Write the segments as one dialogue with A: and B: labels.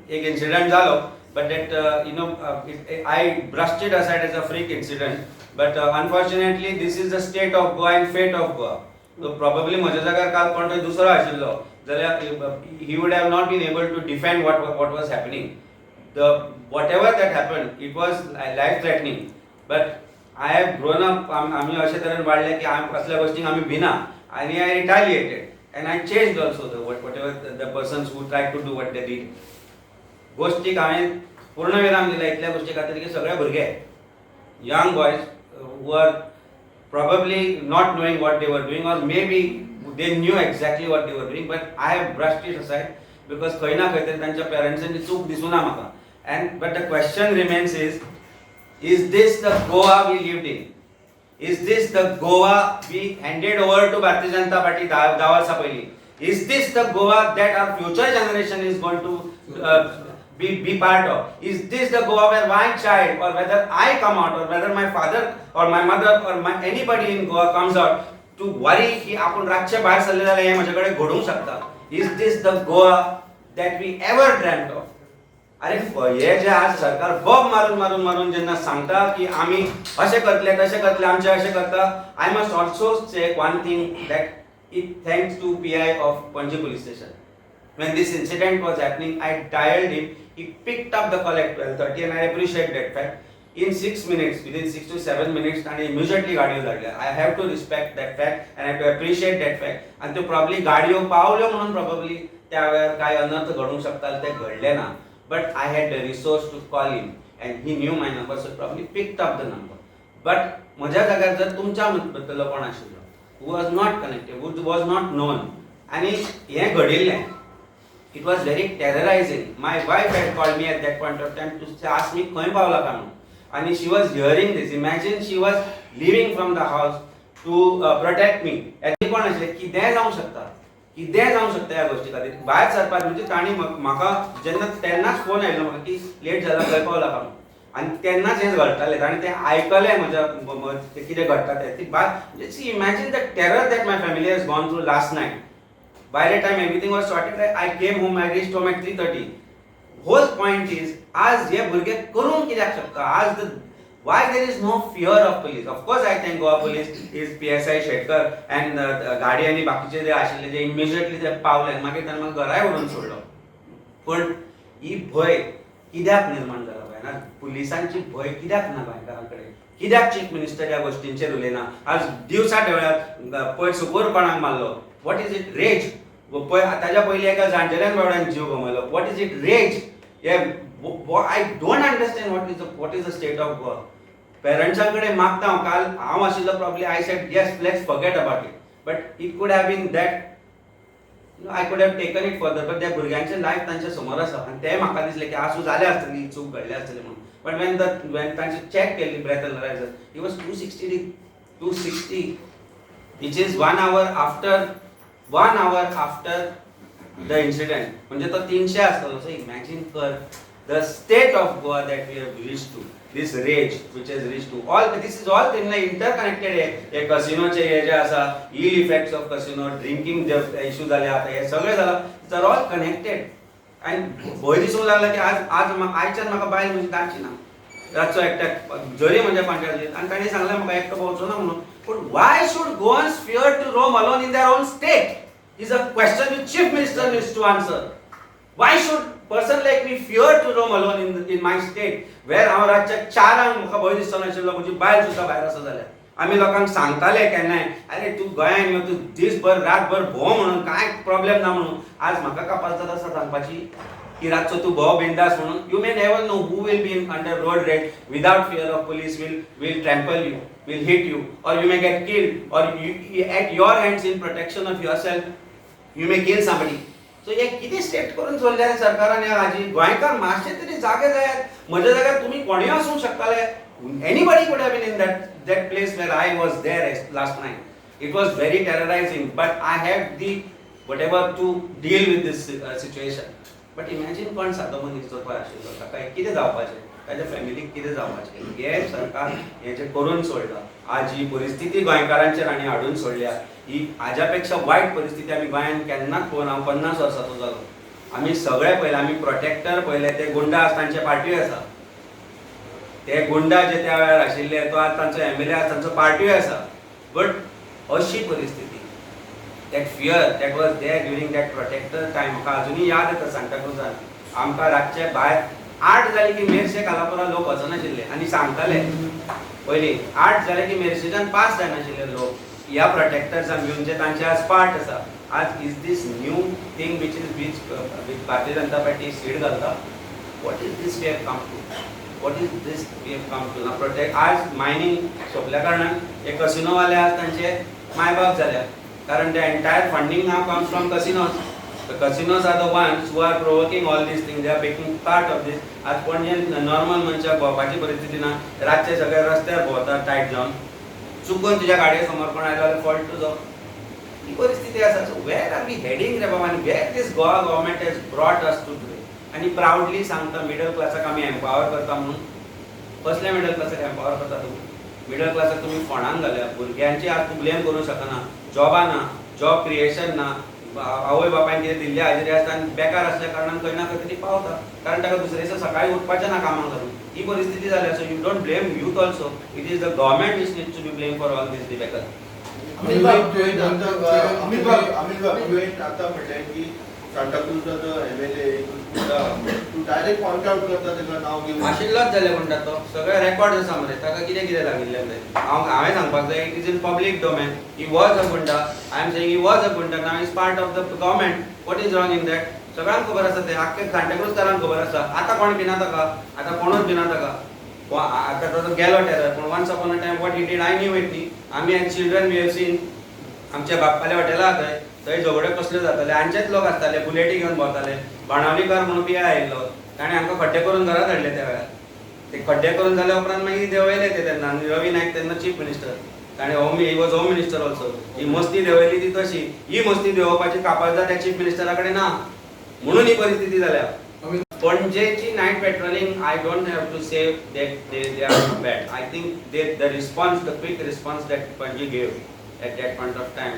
A: एक इन्सिडंट जालो, but that I brushed it aside as a freak incident, but unfortunately this is the state of Goa and fate of Goa. So probably म्हज्या जाग्यार काल कोण तरी दुसरो आशिल्लो जाल्यार he would have not been able to defend what was happening. The whatever that happened, it was life threatening, but I have grown up. आमी अशे तरेन वाडले की असल्या गोष्टींक आमी भिना आनी I retaliated and I chased also the whatever the persons who try to do what they did. गोष्टीक हांवें पूर्णविराम दिला इतल्या गोष्टी खातीर की सगळे भुरगे, young boys who are probably not knowing what they were doing, or maybe they knew exactly what they were doing, but I have brushed it aside because खंय ना खंय तरी तांच्या पेरंट्सांची चूक दिसुना म्हाका. And but the question remains is this the Goa we lived in? Is this the Goa we handed over to Bharatiya Janata Party 10 वर्सां पयलीं? Is this the Goa that our future generation is going to be part of? Is this the Goa where my child, or whether I come out, or whether my father or my mother or my anybody in Goa comes out to worry की आपण रातचे भायर सरले जाल्यार हें म्हजे कडेन घडूंक शकता? Is this the Goa that we ever dreamt of? अरे, हे जे आज सरकार बोब मारून मारून मारून जेन्ना सांगता की आमी अशें करतले, तशें करतले, आमचें अशें करता, I must also say one thing, that it thanks to PI of Panaji police station. When this incident was happening, I dialed him. He picked up the call at 12:30 and I appreciate that fact. In 6 minutes, within 6 to 7 minutes, ताणें immediately गाडयो धाडल्या. I have to respect that fact and I have to appreciate that fact. आनी त्यो probably गाडयो पावल्यो म्हणून probably त्या वेळार कांय अनर्थ घडूंक शकताले ते घडले ना. But I had the resource to call him and he knew my number, so probably picked up the number. But म्हज्या जाग्यार जर तुमच्या मदलो कोण आशिल्लो who was not connected, who was not known, आनी हें घडिल्लें, it was very terrorizing. My wife had called me at that point of time to ask me खंय पावला काय म्हणून आनी she was hearing this. Imagine, she was leaving from the house to protect me. कोण आशिल्लें, कितेंय जावंक शकता, कितेंय जावंक शकता. ह्या गोश्टी खातीर भायर सरपाक म्हणजे तांणी म्हाका जेन्ना तेन्नाच फोन आयलो म्हाका की लेट जाला, खंय पावला काय म्हणून, आनी तेन्नाच हें घडटालें आनी तें आयकलें म्हज्या ते कितें घडटा तें. ती भायर, see, imagine the terror that my family has gone through last night. By the time everything was sorted, I came home, I reached home at 3:30. Whole point is, आज हे भुरगे करूंक कित्याक शकता आज? The why there is no fear of police? Of course, I thank Goa Police, is PSI Shetkar and गाडी आनी बाकीचे जे आशिल्ले जे इमिजिएटली ते पावले आनी मागीर ताणें म्हाका घराय व्हरून सोडलो. पण ही भंय कित्याक निर्माण जाला गोंयांत? पुलिसांची भंय कित्याक ना गोंयकारां कडेन? कित्याक चीफ मिनिस्टर ह्या गोश्टींचेर उलयना? आज दिवसा ढवळ्यात पयर सुकूर कोणाक मारलो. What is it? Rage. पळय, ताच्या पयलीं एका जाणटेल्यान बाबड्यान जीव गमयलो. What is it? Rage. हे I don't understand what is the state of Goa. पेरंट्सां कडेन मागता हांव. काल हांव आशिल्लो, probably I said, "Yes, let's forget about it," but it could have been that I could have taken it further. But त्या भुरग्यांचें life तांच्या समोर आसा आनी तें म्हाका दिसलें की आसूं, जालें आसतली, चूक घडल्या आसतली म्हणून. बट when the when तांचे चॅक केल्ली breath analyzer, he was 260, 260, which is 1 hour after the incident. म्हणजे तो 300 आसतलो. सो इमॅजीन कर the state of Goa that we have reached to, this rage which has reached to all. This is all criminal interconnected. हे हे कसिनोचे हे जे आसा, ill effects of casino, drinking J issue जाले आता, हे सगळे जाला, it's are all connected. आनी भंय दिसूंक लागला की आज आज आयच्यान म्हाका बायल म्हजी धाडची ना रातचो एकट्याक, जरी म्हज्या पंचायतीत आनी तांणी सांगलें म्हाका एकटो भोंवचो ना म्हणून. पूण why should Goans fear to roam alone in their own state is a question which Chief Minister needs to answer. Why should person like me fear to roam alone in my state, where हांव रातच्या 4 म्हाका भंय दिसतो नाशिल्लो, म्हजी बायल सुद्दां भायर आसा जाल्यार? आमी लोकांक सांगताले केन्नाय, अरे, तूं गोंयांत यो, तूं दीसभर रातभर भोंव म्हणून, कांय प्रॉब्लेम ना म्हणून. आज म्हाका कापास्ताद आसा सांगपाची की रातचो तूं भोंव बिंदास म्हणून? You may never know who will be in under road rage without fear of police, will trample you, will hit you, or you may get killed, or you at your hands, in protection of yourself, you may kill somebody. So हे कितें state करून सोडले सरकारान ह्या हाजी? गोंयकार मातशे तरी जागे जायात. म्हज्या जाग्यार तुमी कोणूय आसूंक शकताले. Anybody could have been in that place where I was there last night. It was very terrorizing, but I have the whatever to deal with this situation. But imagine कोण सादो मनीस जो पळय आशिल्लो, ताका कितें जावपाचें, ताच्या फॅमिलीक कितें जावपाचें? हें सरकार हें जें करून सोडलां, आज ही परिस्थिती गोंयकारांचेर हांणी हाडून सोडल्या, ही हाज्या पेक्षा वायट परिस्थिती आमी गोंयांत केन्नाच पळोवना. हांव 50 वर्साचो जालो. आमी सगळे पळयले, आमी प्रोटेक्टर पळयले. ते गुंडा आज तांचे पार्टी आसा. ते गुंडा जे त्या वेळार आशिल्ले, तो आज तांचो एमएलए, आज तांचो पार्टी आसा. बट अशी परिस्थिती, that fear that was there during that protector time, म्हाका अजुनूय याद येता. सांताक्रुजान आमकां रातचे भायर 8 जाली की मेरशे, कालापुरा लोक वचनाशिल्ले आनी सांगताले पयलीं, 8 जाले की मेरशेच्यान पास जायनाशिल्ले लोक ह्या प्रोटेक्टर्सान घेवन, जे तांचे आज पार्ट आसा. आज is this new thing which is which Bharatiya Janata party seed घालता. What is this we have come to? What is this we have come to? ना प्रोटेक्ट, आज मायनींग सोंपल्या कारणान हे कसिनोवाले आज तांचे मायबाप जाल्या, कारण the entire funding now comes from casinos. The casinos are the ones who are provoking all these things. They are making part of this. आज पणजे नॉर्मल मनशाक भोंवपाची परिस्थिती ना. रातचे सगळे रस्त्यार भोंवतात टायट जावन. चुकून तुज्या गाडये समोर कोण आयलो जाल्यार फॉल्ट तुजो. ही परिस्थिती आसा. So where are we heading रे बाबा आनी where this Goa government has brought us to today? आनी प्रावडली सांगता मिडल क्लासाक आमी एम्पावर करता म्हणून. कसल्या मिडल क्लासाक एम्पावर करता तुमी? मिडल क्लासाक तुमी फोंडान घाल्या. भुरग्यांची आज तूं ब्लेम करूंक शकना. जॉबां ना, जॉब क्रिएशन ना. आवय बापायन कितें दिल्ली हाजेरी आसता आनी बेकार असल्या कारणान खंय ना खंय तरी पावता, कारण ताका दुसरे दिसा सकाळी उठपाचें ना कामाक लागून. ही परिस्थिती जाल्या. So you don't blame youth also. It is the government which needs to be blame for all this debacle.
B: Amit बाब, अमित बाब, अमित बाब, तुवें आतां म्हटलें की सांताक्रुजाचो एमएलए तूं डायरेक्ट पॉयंट आउट करता ताका नांव घेवन.
A: आशिल्लोच जाल्यार म्हणटा, तो सगळे रेकॉर्ड आसा मरे. ताका कितें कितें लागिल्लें मरे. हांवें सांगपाक जाय, it is in public domain. He was a gunda. I am saying he was a gunda, now is part of the government. What is wrong in that? सगळ्यांक खबर आसा तें. आख्खे सांताक्रुजकारांक खबर आसा. आतां कोण भिना ताका, आतां कोणूच भिना ताका. आतां तो गेलो टेरर, पूण once upon a time what he did, I knew it न्ही. आमी as children we have seen. आमच्या बाप्पाल्या हॉटेला थंय थंय झगड्यो कसल्यो जाताले. हांचेच लोक आसताले, बुलेटी घेवन भोंवताले. बाणावलीकर म्हणून पिया आयिल्लो, ताणें आमकां खड्डे करून घरात हाडले. त्या वेळार ते खड्डे करून जाल्या उपरांत मागीर देंवयले ते तेन्ना. आनी रवी नायक तेन्ना चीफ मिनिस्टर, ताणें home, he was home minister also. ही मस्ती देंवयली ती तशी. ही मस्ती देंवोवपाची कापाजदाद त्या चीफ मिनिस्टरा कडेन ना, म्हणून ही परिस्थिती जाल्या. पणजेची night patrolling, I don't have to say that they are bad. I think the response, the quick response that Panaji gave at that point of time,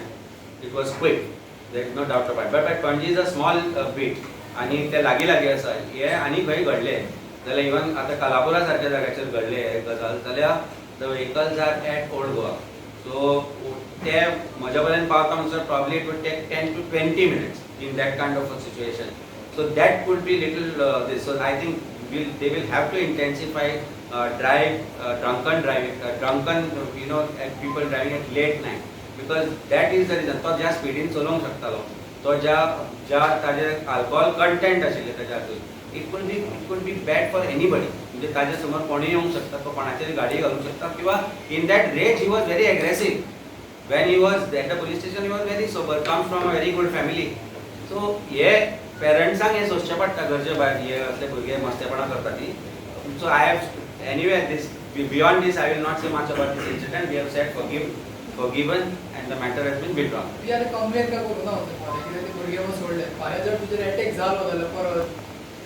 A: it was quick, there is no doubt about. But Panaji is a small bit आनी ते लागीं लागीं आसा. हे आनी खंय घडले जाल्यार, इवन आतां कालापुरा सारक्या जाग्याचेर घडले हे गजाल जाल्यार, the vehicles are at Old Goa, so ते म्हज्या पर्यंत पावता म्हणसर probably it would take 10 to 20 minutes in that kind of a situation. So that could be little this. So I think they will have to intensify drive, drunken driving, drunken, people driving at late night, because that is the reason. तो ज्या स्पिडीन चलोवंक शकतालो, तो ज्या ज्या ताजे alcohol content आशिल्ले ताच्या हातून, it could be bad for anybody. म्हणजे ताज्या समोर कोणूय येवंक शकता, तो कोणाचेर गाडी घालूंक शकता, किंवा in that rage he was very aggressive. When he was at the police station, he was very sober, comes from a very good family. So हे पेरंट्सांक हें सोंसचें पडटा, गरजे भायर हे असले भुरगे मस्तेपणां करता ती. So I have, anyway, this, beyond this I will not say much about this incident. We have said forgive, forgiven, and the matter has been withdrawn.
C: ती आतां कंप्लेन काय करूं ना फाल्यां, कित्याक ते भुरगे म्हणून सोडले. फाल्यां जर तुजेर एटॅक जालो जाल्यार परत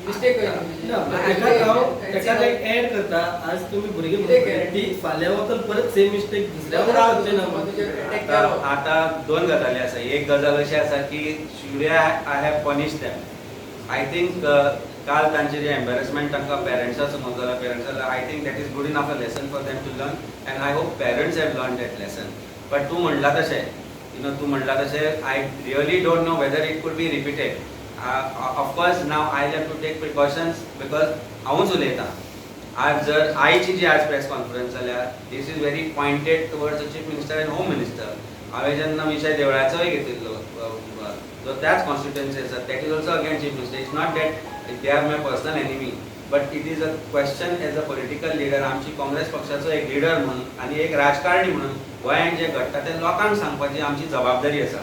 C: मिस्टेक.
D: ना, तेका हांव तेका एक ऍड करता. आज तुमी भुरगे
C: कितें guarantee?
D: ती फाल्यां वचून परत सेम मिस्टेक दुसऱ्या करचे ना.
C: तुजेर एटॅक
A: आता
C: केलो.
A: आता दोन गजाली आसा. एक गजाल अशी आसा की Surya, I have punish them. I think काल तांचे जे एम्बेरसमेंट तांकां पेरंट्सा समोर जाला, पेरंट्सा, I think that is good enough a lesson for them to learn, and I hope parents have learn that lesson. But तूं म्हणला तशें, you know, तूं म्हणला तशें, I really don't know whether it could be repeated. Of course now I have to take precautions, because हांवूच उलयतां. आज जर आयची जी आज प्रेस कॉन्फरन्स जाल्या, this is very pointed towards the chief minister and home minister. हांवें जेन्ना विशय देवळाचोय घेतिल्लो, जो त्याच कॉन्स्टिट्युएन्सी आसा, that is also again chief minister. It's not that they are my personal enemy, but it is a question as a political leader. आमची काँग्रेस पक्षाचो एक लिडर म्हणून आनी एक राजकारणी म्हणून गोंयांत जें घडटा तें लोकांक सांगपाची आमची जबाबदारी आसा.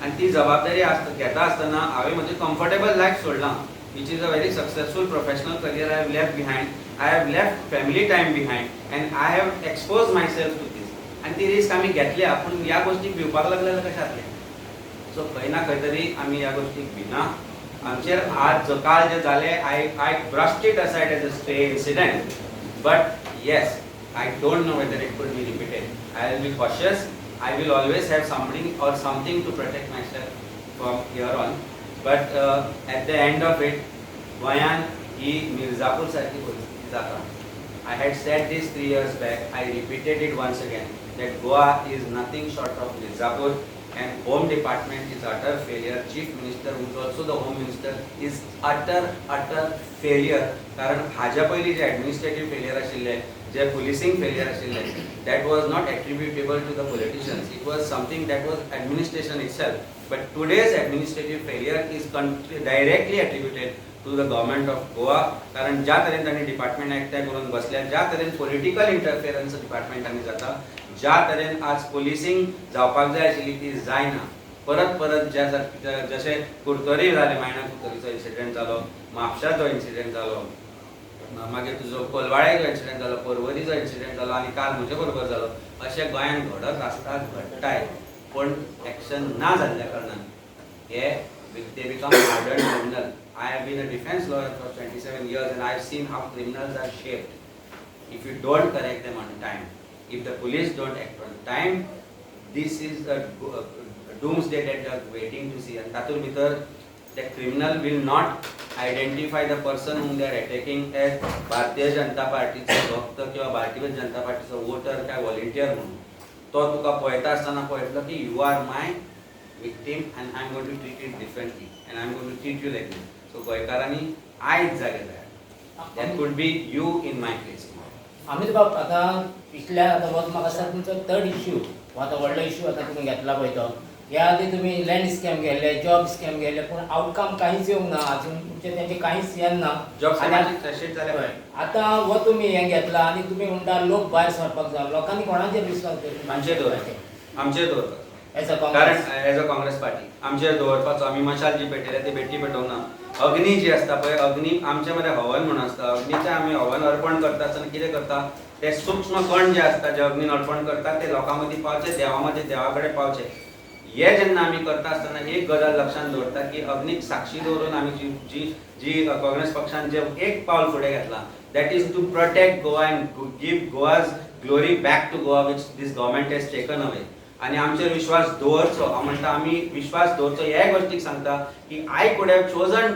A: आनी ती जबाबदारी घेता आसतना हांवें म्हजें कम्फर्टेबल लायफ सोडलां, which is a very successful professional career I have left behind. I have left family time behind and I have exposed myself to this. आनी ती रिस्क आमी घेतल्या, पूण ह्या गोष्टीक भिवपाक लागले जाल्यार कशें जातलें? सो खंय ना खंय तरी आमी ह्या गोष्टीक भिना. आमचेर आज जो काल जे जालें, I brushed it aside as a stray incident, but yes, I don't know whether it could be repeated. I will be cautious. I will always have something or something to protect myself from here on. But at the end of it गोंयान ही मिर्जापूर सारकी परिस्थिती जाता. I had said this 3 years back, I repeated it once again, that Goa is nothing short of Mirzapur and Home Department is utter failure. Chief Minister, who is also the Home Minister, is utter, utter failure. कारण हाज्या पयलीं जे administrative failure आशिल्ले, जे पुलिसींग failure आशिल्ले, that was not attributable to the politicians, it was something that was administration itself. But today's administrative failure is directly attributed to the government of Goa. कारण ज्या तरेन तांणी department एकठांय करून बसल्या, ज्या तरेन पॉलिटिकल इंटरफेरन्स डिपार्टमेंटांनी जाता, ज्या तरेन आज पोलिसींग जावपाक जाय आशिल्ली ती जायना, परत परत ज्या जशें कुरतरी जालें, मायणा कुरतरीचो इन्सिडंट जालो, म्हापशाचो इन्सिडंट जालो, मागीर तुजो कोलवाळ्याचो इन्सिडंट जालो, पर्वरीचो इन्सिडंट जालो आनी काल म्हजे बरोबर जालो, अशें गोंयांत घडत आसता, घडटाय, पण एक्शन ना जाल्ल्या कारणान हे they become hardened criminal. I have been a defence lawyer for 27 years and I have seen how criminals are shaped. If you don't correct them on time, if the police don't act on time, this is a doomsday that they are waiting to see. And तातूंत भितर the criminal will not identify the person whom they are attacking as Bharatiya Janata पार्टीचो भक्त किंवा Bharatiya Janata पार्टीचो water काय volunteer म्हणून. तो तुका पळयता आसतना पळयतलो की you are my victim and I am going to treat it differently and I am going to treat you like this. So गोंयकारांनी आयज जागे जाय. That could be you in my place.
E: Amit बाब, आतां पिछल्या आतां हो म्हाका दिसता तुमचो थर्ड इश्यू हो आतां व्हडलो इश्यू आतां तुमी घेतला पळय तो. ह्या आदी तुमी लँड स्कॅम गेल्ले, जॉब स्कॅम गेल्ले, पूण आवटकम कांयच येवंक ना अजून तुमचे, तेंचे कांयच येना.
A: जॉब
E: आनी
A: तशेंच जालें.
E: हय. आतां हो तुमी हें घेतला आनी तुमी म्हणटा लोक भायर सरपाक जाय. लोकांनी कोणाचेर विस्वास दवरचो?
A: आमचेर दवरपाचो, आमचेर दवरपाचो.
E: एज अ
A: कारण
E: Congress.
A: As a Congress party आमचेर दवरपाचो. आमी मशाल जी पेटयल्या ती बेठी पेटोवंक ना. अग्नी जी आसता पळय, अग्नी आमच्या मदें हवन म्हणून आसता. अग्नीचें आमी हवन अर्पण करता आसतना कितें करता? ते सूक्ष्म कण जे आसता, जे अग्नीन अर्पण करता, ते लोकां मदीं पावचे, देवा मदीं, देवा कडेन पावचे. हे जेन्ना आमी करता आसतना एक गजाल लक्षांत दवरता की अग्नीक साक्षी दवरून आमी जी जी जी काँग्रेस पक्षान जे एक पावल फुडें घेतलां, that is to protect Goa and give Goa's glory back to Goa, which this government has taken away. आनी आमचेर विश्वास दवरचो. हांव म्हणटा, आमी विश्वास दवरचो ह्या गोश्टीक सांगता की I could have chosen